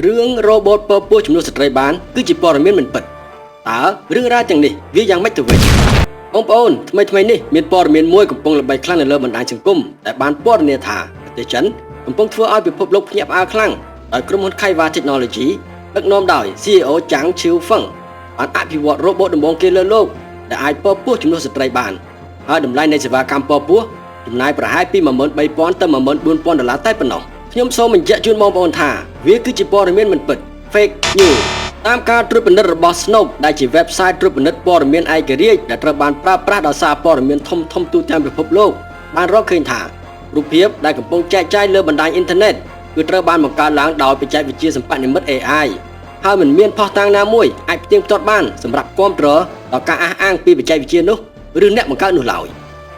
រឿង robot ពពោះជំនួសស្ត្រីបានគឺជាព័ត៌មានមិនពិតតើរឿងរ៉ាវទាំងនេះវាយ៉ាងម៉េចទៅវិញបងប្អូនថ្មីថ្មីនេះមានព័ត៌មានមួយកំពុងល្បីខ្លាំងនៅលើបណ្ដាញសង្គមដែលបានពណ៌នាថាប្រទេសចិនកំពុងធ្វើឲ្យពិភពលោកភ្ញាក់ផ្អើលខ្លាំងដោយក្រុមហ៊ុន Kaiwa Technology ដឹកនាំដោយ CEO ចាំងឈីវហ្វឹងបានអភិវឌ្ឍ robot ដំបូងគេលើលោកដែលអាចពពោះជំនួសស្ត្រីបានហើយតម្លៃនៃសេវាកម្មពពោះចំណាយប្រហែលពី13,000ទៅ14,000ដុល្លារតែប៉ុណ្ណោះខ្ញុំសូមបញ្ជាក់ជូនបងប្អូនថាវាគឺជាព័ត៌មានមិនពិត fake news តាមការត្រួតពិនិត្យរបស់ Snopes ដែលជា website ត្រួតពិនិត្យព័ត៌មានឯករាជ្យដែលត្រូវបានប្រើប្រាស់ដោយសារព័ត៌មានធំៗទូទាំងពិភពលោកបានរកឃើញថារូបភាពដែលកំពុងចែកចាយលើបណ្ដាញអ៊ីនធឺណិតគឺត្រូវបានបង្កើតឡើងដោយបច្ចេកវិទ្យាសិប្បនិម្មិត AI ហើយមិនមានភស្តុតាងណាមួយអាចផ្ទៀងផ្ទាត់បានសម្រាប់គាំទ្រដល់ការអះអាងពីបច្ចេកវិទ្យានោះឬអ្នកបង្កើតនោះឡើយ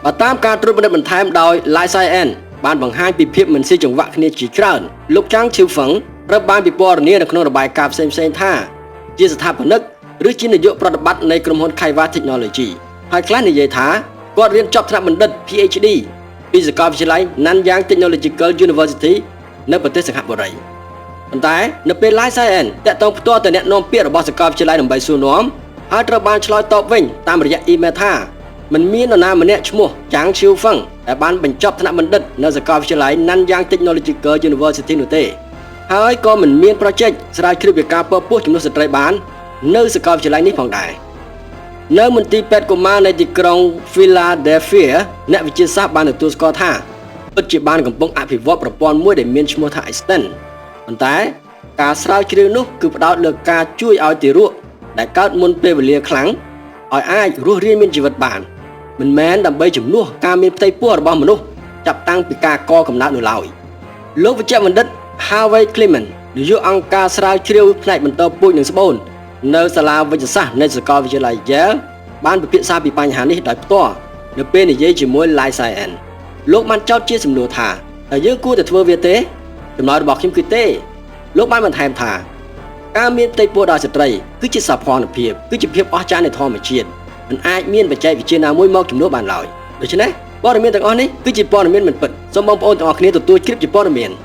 បើតាមការត្រួតពិនិត្យបន្ថែមដោយ Live Science បានបង្ហាញពីភាពមិនស៊ីចង្វាក់គ្នាជាច្រើនលោកចាំងឈីវហ្វឹងត្រូវបានពិពណ៌នានៅក្នុងរបាយការណ៍ផ្សេងៗថាជាស្ថាបនិកឬជានាយកប្រតិបត្តិនៃក្រុមហ៊ុន Kaiwa Technology ហើយខ្លះនិយាយថាគាត់រៀនចប់ថ្នាក់បណ្ឌិត PhD ពីសាកលវិទ្យាល័យ Nanyang Technological University នៅប្រទេសសិង្ហបុរីប៉ុន្តែនៅពេល Live Science តាក់ទងផ្ទាល់ទៅអ្នកនាំពាក្យរបស់សាកលវិទ្យាល័យដើម្បីសួរនាំហើយត្រូវបានឆ្លើយតបវិញតាមរយៈអ៊ីមែលថាមិនមាននរណាម្នាក់ឈ្មោះចាំងឈីវហ្វឹងដែលបានបញ្ចប់ថ្នាក់បណ្ឌិតនៅសាកលវិទ្យាល័យ Nanyang Technological University នោះទេហើយក៏មិនមាន project ស្រាវជ្រាវពីការពពោះជំនួសស្ត្រីបាននៅសាកលវិទ្យាល័យនេះផងដែរនៅមន្ទីរពេទ្យកុមារនៃទីក្រុង Philadelphia អ្នកវិទ្យាសាស្ត្របានទទួលស្គាល់ថាពិតជាបានកំពុងអភិវឌ្ឍប្រព័ន្ធមួយដែលមានឈ្មោះថា Extend ប៉ុន្តែការស្រាវជ្រាវនោះគឺផ្ដោតលើការជួយឲ្យទារកដែលកើតមុនពេលវេលាខ្លាំងឲ្យអាចរស់រានមានជីវិតបានមិនមែនដើម្បីជំនួសការមានផ្ទៃពោះរបស់មនុស្សចាប់តាំងពីការកកំណើតនោះឡើយលោកវិជ្ជបណ្ឌិត Harvey Clement នាយកអង្គការស្រាវជ្រាវផ្នែកបន្តពូជនិងស្បូននៅសាលាវិទ្យាសាស្ត្រនៃសាកលវិទ្យាល័យ Yale បានពិភាក្សាពីបញ្ហានេះដោយផ្ទាល់នៅពេលនិយាយជាមួយ Live Science លោកបានចោទជាសំណួរថាតើយើងគួរតែធ្វើវាទេចម្លើយរបស់ខ្ញុំគឺទេលោកបានបន្ថែមថាការមានផ្ទៃពោះដោយស្ត្រីគឺជាសោភ័ណភាពគឺជាភាពអស្ចារ្យនៃធម្មជាតិមិនអាចមានបច្ចេកវិទ្យាណាមួយមកជំនួសបានឡើយដូច្នេះព័ត៌មានទាំងអស់នេះគឺជាព័ត៌មានមិនពិតសូមបងប្អូនទាំងអស់គ្នាទទួលជ្រាបជាព័ត៌មាន។